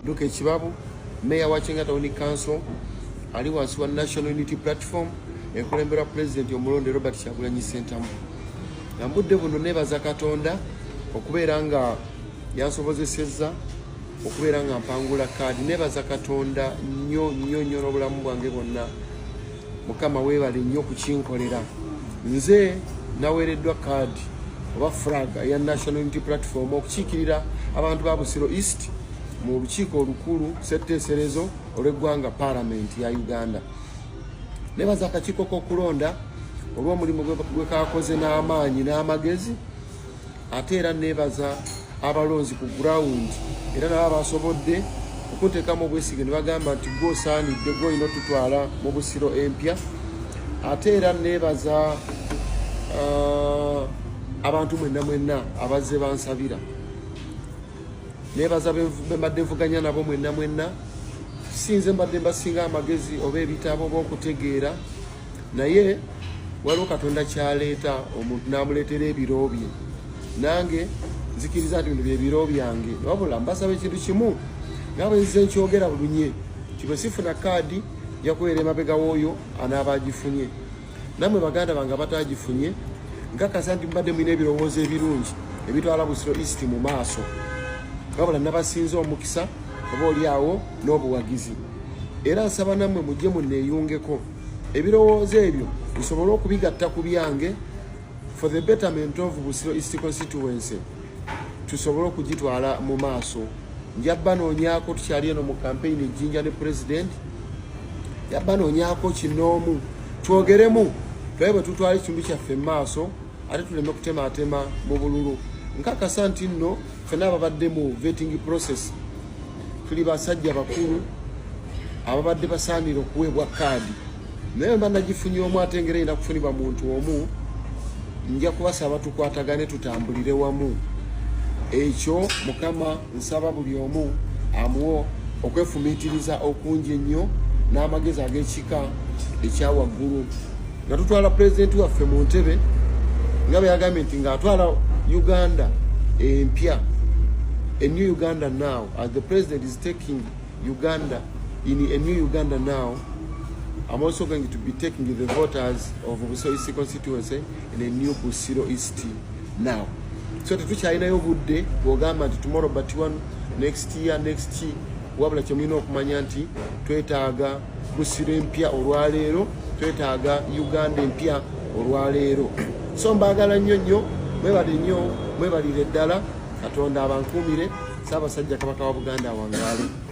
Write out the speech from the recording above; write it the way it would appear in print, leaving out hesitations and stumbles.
Luke Ekibabu, meya wa Kyenga Town Council, ali wansi wa National Unity Platform ekulemberwa Pulezidenti omulonde Robert Kyagulanyi Ssentamu. Nga mbudde buno neebaza Katonda okubeera nga yansobozesezza okubeera nga mpangula kaadi. Neebaza Katonda nnyo nnyo nnyo n'obulamu bwange bwonna. Mukama weebale nnyo kukinkolera. Nze naweereddwa kaadi oba flag eya National Unity Platform okukiikirira abantu ba Busiro East mu lukiiko olukulu ssetteeserezo olw'eggwanga, Paalamenti ya Uganda. Nebaza akakiiko k'okulonda olw'omulimu gwe kakoze n'amaanyi n'amagezi. Ate era nebaza abalonzi ku ground, era nabo basobodde okunteekamu obwesige ne bagamba nti gwosaanidde, gwolina otutwala mu Busiro empya. Ate era nebaza abantu mwenna mwenna abazze bansabira. Nebaza bembadde nvuganya nabo mwenna mwenna. Sinze mbadde mbasinga amagezi oba ebitabo oba okutegeera, naye waliwo Katonda kyaleeta omuntu n'amuleetera ebiro bye. Nange nzikiriza nti bino byebiro byange. Wabula mbasaba ekintu kimu, nga bwe nzize nkyogera bulunye nti bwe sifuna kaadi, nja kubeera emabega w'oyo anaaba agifunye. Nammwe baganda bange abatagifunye, nkakasa nti mubadde mulina ebirowoozo ebirungi ebitwala Busiro East mu maaso, wabula nabasinza omukisa oba oli awo n'obuwagizi. Era nsaba nammwe mujje munneeyungeko, ebirowoozo ebyo nsobole okubigatta ku byange for the betterment of Busiro East constituency, tusobole okugitwala mu maaso. Nja banoonyaako, tukyali eno mu campaign ejjinja ne President, nja banoonyaako kinoomu twogeremu, tulabe bwe tutwala ekitundu kyaffe mu maaso, ate tuleme kutematema mu bululu. Nkakasa nti nno ffenna ababadde mu vetting process tuli basajja bakulu ababadde basaanira okuweebwa kaadi, naye mba nagifunye omu, ate engeri erina kufunibwa muntu omu. Nja kubasaba tukwatagane, tutambulire wamu. Ekyo Mukama nsaba buli omu amuwo okwefumiitiriza okungi ennyo n'amagezi ag'ekika ekyawaggulu nga tutwala Pulezidenti waffe mu ntebe, nga bwe yagambye nti ng'atwala Uganda empya, a new Uganda now. As the President is taking Uganda in a new Uganda now, I'm also going to be taking the voters of Busiro East constituency in a new Busiro East now. So tetukyalinayo budde bwogamba nti tomorrow but one, next year, next year. Wabula kyemulina okumanya nti twetaaga Busiro empya olwaleero, twetaaga Uganda empya olwaleero. So mbaagala nnyo nnyo, mwebale nnyo, mwebalire ddala. Katonda abankuumire. Ssaabasajja Kabaka wa Buganda awangaale.